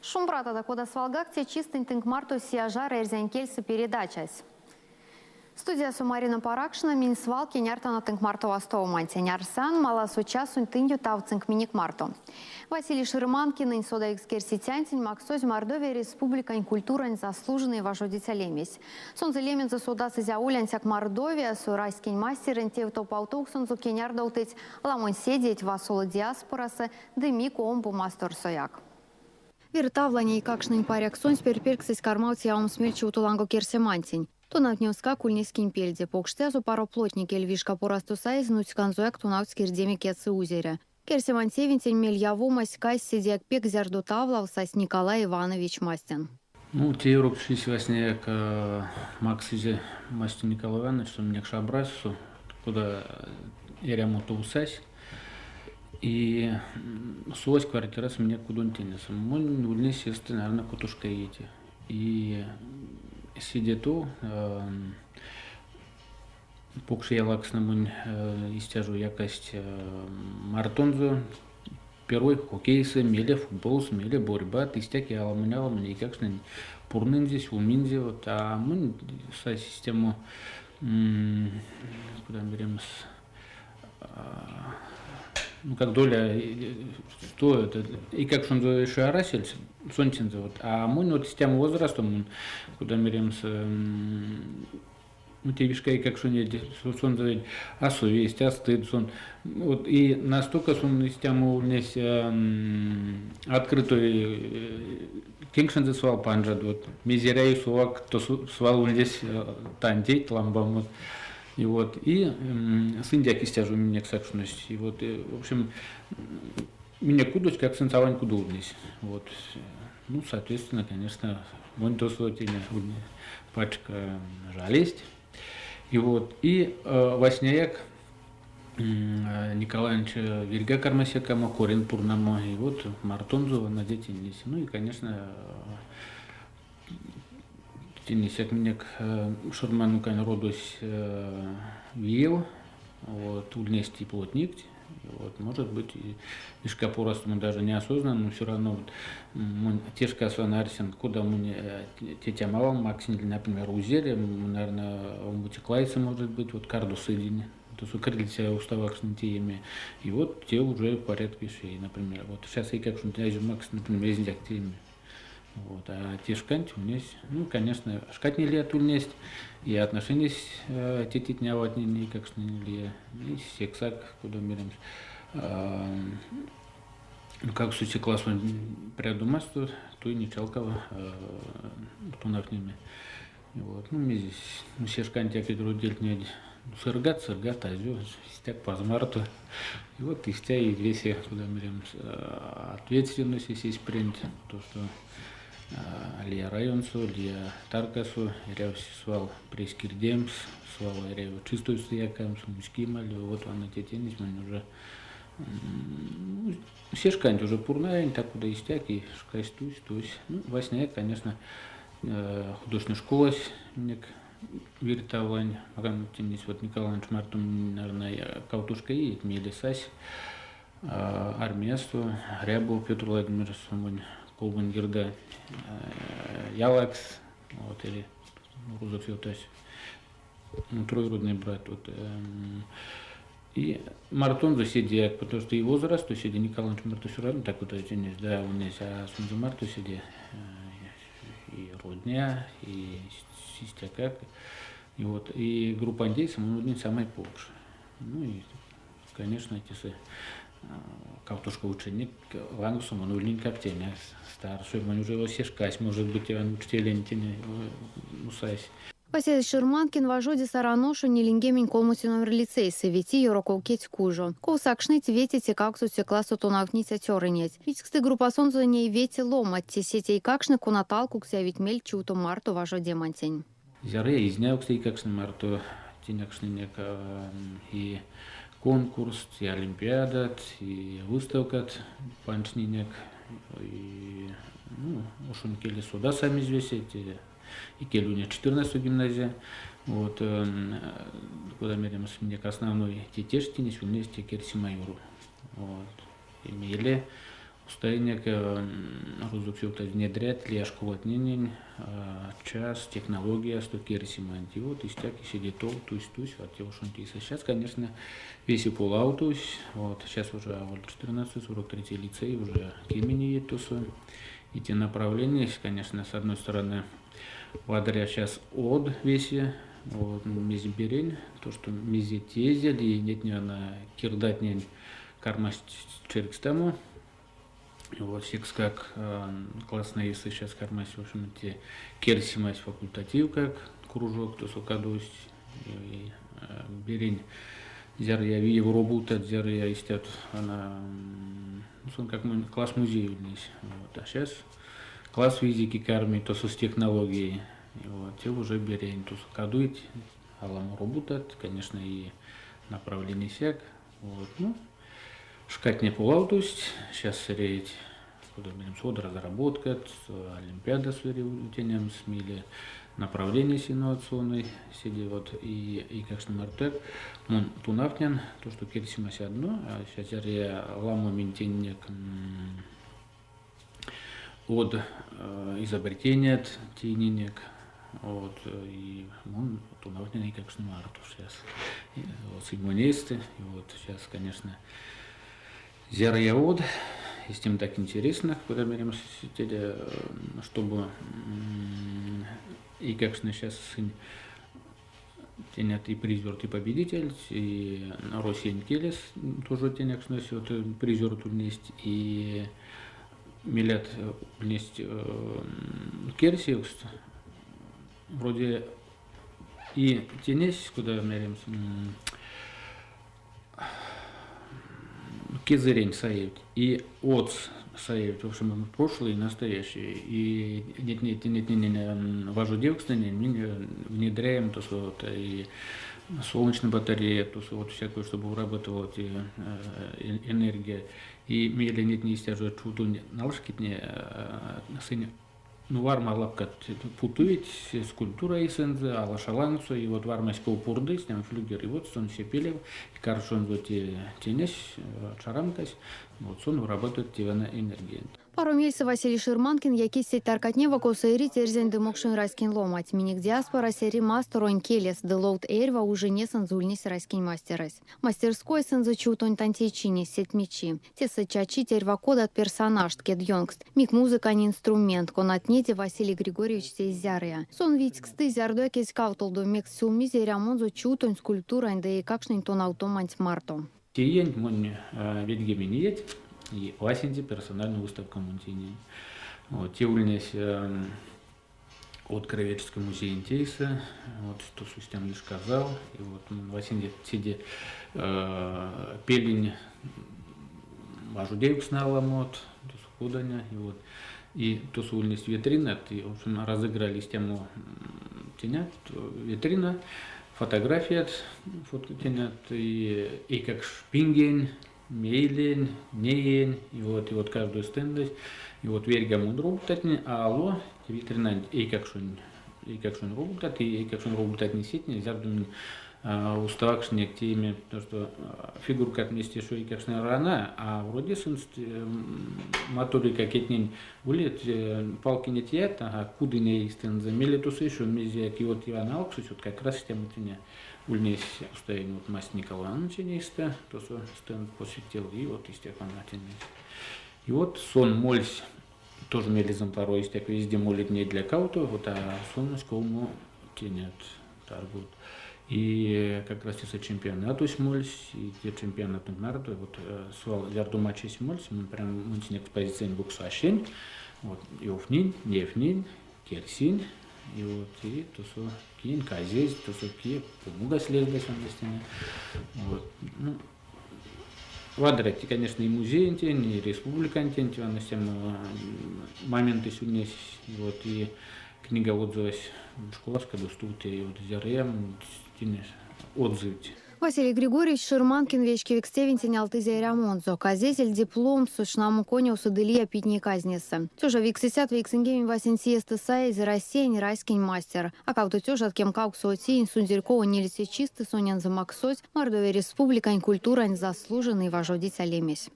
Шумбратадо, кода свалгак те чистэнть тынк марто Сияжар эрзянь кельсэ передачась. Студиясо Марина Паракшина, минь свал кеняртано тынк марто вастовомантень. Арсян, маласо часонть тынь ютавтсынк минек марто. Василий Ширманкинэнь содавикс керсицянтень максозь Мордовия Республикань культурань заслуженной важодиця лемесь. Сонзэ лемензэ содасызь аволь ансяк Мордовиясо, раськень мастерэнть тевтопавтовксонзо кенярдовтыть ламонь седейть васоло диаспорасо ды мик омбо масторсояк. Вирь Тавлань эйкакштнень паряк сонсь пертьпельксэсь кармавтсь явомс мель чувто ланго керсемантень. Тонавтнемскак ульнесь кинь пельде. Покштязо паро плотникель, вишка порасто саезь нуцьканзояк тонавтсь кирдеме кедьсэ узере. Керсемань тевентень мель явомась кайсь седеяк пек, зярдо Тавлав сась Николай Иванович Мастин. Ну, те ёрокчись васняяк максызе Мастин Николай Иванович, сон минек шабрасо, кода эрямо тов сась. И совась квартирас минек кудонтень. Монь ульнесь сестэ, наверное, котошка иеть. И седе тов покш ялакстнэ монь истя жо якасть мартонзо первой хоккейсэ, мейле футболс, мейле борьба, истяк аламонь-аламонь эйкакштнень пурнынзе, сюлминзе. Вот, а монь сась систему, куда меремс, ну, как доля, что это, и как он еще арасель, сонтензэ, вот, а монь вот с тем возрастом, куда меремс, ну, те вишка эйкакшонь сонзэ а совесть, а стыд сон. Вот, и настолько сон истямо ульнесь открытой кенкшензэ свал панжадо. Вот, мезе эряви совак, то свал ульнесь тантейть ламбамо. И вот, и сынь истя жо минек сакшность. И вот, в общем, минек кудось как сынст авань кудо ульнесь. Вот. Ну, соответственно, конечно, монь тосо пачка жалесть. И вот, и васняяк Николай Иванович вирьга кармась якамо, корен пурнамо, и вот мартонзо вана тейнесь. Ну и, конечно, тейнесяк минек Шурманукань родось виев, вот, ульнесть и плотникть. Вот, может быть, и вишка порасто даже неосознанно, но все равно вот, те шкасо арсян, кода монь тетям авам максниль, например, узере, наверное, омбоце может быть, вот кардосо идинь, то крыльця уставакшнынь тееме. И вот те уже в порядке вещей, например. Вот сейчас эйкакшонтень макс, например, эзиньдяк тееме. Вот. А те шканть ульнесь, ну, конечно, шкатне лият ульнесть, и отношения с тетятне аватнень эйкакштнень лия, и сексак, кода меремс. Ну, как сеце классонть прядомасто, то и Нечалкова тонавтнеме. Вот. Ну, мезесь, ну, се шканть родительтне сыргат, сыргат, азё, истяк паз марто. И вот истя и весе, кода меремс, ответственность эсесь принять, то, что лия районсо, лия таркасо, эрявсь свал пресь кирдемс, свал эряви чистойстэ якамс, муськемаль, вот вана те тейнесь монь уже, ну, се шканть уже пурнаинь, так кода истяк, и шкась тусь, тусь. Ну, васняяк, конечно, художественной школась минек Вирь Тавлань, вот Николай Иванович марто, наверное, кавтошка иеть мейле сась армиясто, Рябов Петр Владимирович монь колмоньгирда ялакс, вот, или рузокс ёвтазь, ну, троюродный брат. Вот, и мартонзо седеяк, потому что и возраст, то седе Николай Иванович марто все равно так вот да, ульнесь, а сонзэ марто седе и родня, и истякак. И вот, и группантейсэ мон ульнинь самай покш. Ну и, конечно, тесэ кавтошка ученик лангсо мон ульнинь как теня старший, монь уже се шкась, может быть, учителентень сась. Василий Ширманкин важоди Саран ошонь 43 номер лицейсэ, вети ёроков кедь кужо. Ков сакшныть ветеце, кавксоце классо тонавтниця цёрынеть. Видьксты, группасонзо ней вете ломанть. Сеть эйкакштне, конат алкукс явить мель чувто марто важодемантень. Зярыя изнявкст эйкакштнень марто тейнекшнинек и конкурст, и олимпиадат, и выставкат панжтнинек, и, ну, ошонь келес содасамизь весе, икеле ульнесь 14 гимназия. Вот, кода меремс, минек основной те тештинесь ульнесь те керсема юр. Вот. И мейле Устаинек рузокс внедрять лия школатненень час, технология, что керсиманть. И вот истяк и сидит тол, тусь, тусь, вот те уж он Сейчас, конечно, весь и полаутусь, вот, сейчас уже 14-43 лицей, уже кемени тусу. И те направления, конечно, с одной стороны, вадря сейчас од весе, вот, мезиберень, то, что мезитезель, и нет не она кирдатнень кармасть черкстему. Вот, секс как классная, если сейчас кармасть, в общем, те керсимась факультатив, как кружок, то сокадусь, и берень, зяр я видел робота, зяр я истят, она, ну, как класс музей здесь. Вот, а сейчас класс физики карми, то с технологией, вот, те уже берень, то сокадует, алам роботат, конечно, и направление сяк, вот, ну, шкать не полаутусть, сейчас среть, куда берем сод, разработка, олимпиада с тенем смели, направление инновационной сиди, вот, и как что мартек, мон тунафтян, то, что керсимася одно, а сейчас я ламу ментенек от изобретения тененек, вот, и он тунафтян и как что марту сейчас, и, вот, сигмонисты, и вот сейчас, конечно, зяроявод, и с тем так интересно, куда берем сидели, чтобы и как сейчас сын тенят и призер, и победитель, и Россия Келес тоже тенят, вот призер тут есть, и милят есть Керсиус, вроде и тенесь, куда мерим, кезерень саевт, и отц саевт, в общем, прошлое и настоящее. И нет, нет, нет, нет, нет, важодевкствование, мы внедряем то, что вот, и солнечные батареи, то, что вот всякое, чтобы вырабатывать и, энергия. И мели нет, не стяжут чуду налшки, не сын, ну, варма лапка путует, скульптура и сензе, алашаланцу, и вот вармась пурды, с ним флюгер, и вот сон все пелев, и короче, он вот тенесь, чарамкась, вот сон вырабатывает тивана энергию. Пару мельса Василий Ширманкин, яки сеть таркатнева коса эрить эрзянь ды мокшонь раськень ломать. Минек диаспора сери масторонь келес, ды ловт эрьва уже не санзульнесь раськень мастерась. Мастерской сэнзэ чувтонь тантейчини сеть мечи. Тесэ чачить эрьва кодат персонажт кедьёнкст. Мик музыкань инструмент, конатнеде Василий Григорьевич тейсь зярыя. Сон видьксты зярдояк эзь кавтолдо мекс сюлмизе эрямонзо чувтонь скульптурань ды эйкакштнень тонавтоманть марто. Тиень монь ведьгемень и васенце персональная выставка Мунтини. Вот, те ульнесь от Краеведческого музея Интейса, вот, что Сустян лишь сказал, и вот васенце сиде пелень важудеюкс наламот, то сухуданя, и вот, и то ульнесь витрина, и, в общем, разыгрались тему тенят, витрина, фотография, фото тенят, и как шпингень, мейлень, неень, и вот каждую стендость, и вот верьга мудрубтатни, а алло, витрина, и как шун, и как шун рублтат, и как шун рублтат не сеть, нельзя думать, уставакшник теме, потому что фигурка вместе что и как шна рана, а вроде сын моторика кетнень улет, палки не тият, ага, куды не истин замели тусы, что мезия и вот Иван Алксус, вот как раз тем вот ульнесь устояние вот масть Николая Ивановича неиста, то что стенд посетил, и вот из тех он натянет. И вот сон мольсь, тоже мелизм порой, из тех везде молит не для кого-то, вот, а сон сколму тенет торгует. И как раз это чемпионат мольсь, и те чемпионат народу, вот свал ярдумачись мольсь, мы прям мунтин экспозиция буксашень, вот, ёфнин, нефнин, керсин, и вот, и то со кин, казесь, то со ки, помуга слезли сам на стене. Вот, ну, Вадрати, конечно, и музей антень, и республика антень, на тем моменты сегодня, вот, и книга отзывась школаска доступна, и вот зярем, отзывать. Василий Григорьевич Ширманкин вечкевикс тевентень алтызе эрямонзо. Казезель диплом шнамо конёвсо ды лия питней казнесэ. Тёжа 988 иестэ саезь Россиянь раськень мастер. А кавто тёжат кемкавксовоце иень сундерьковонь нилеце чистэ сонензэ максозь Мордовия Республикань культурань заслуженной важодиця лемесь.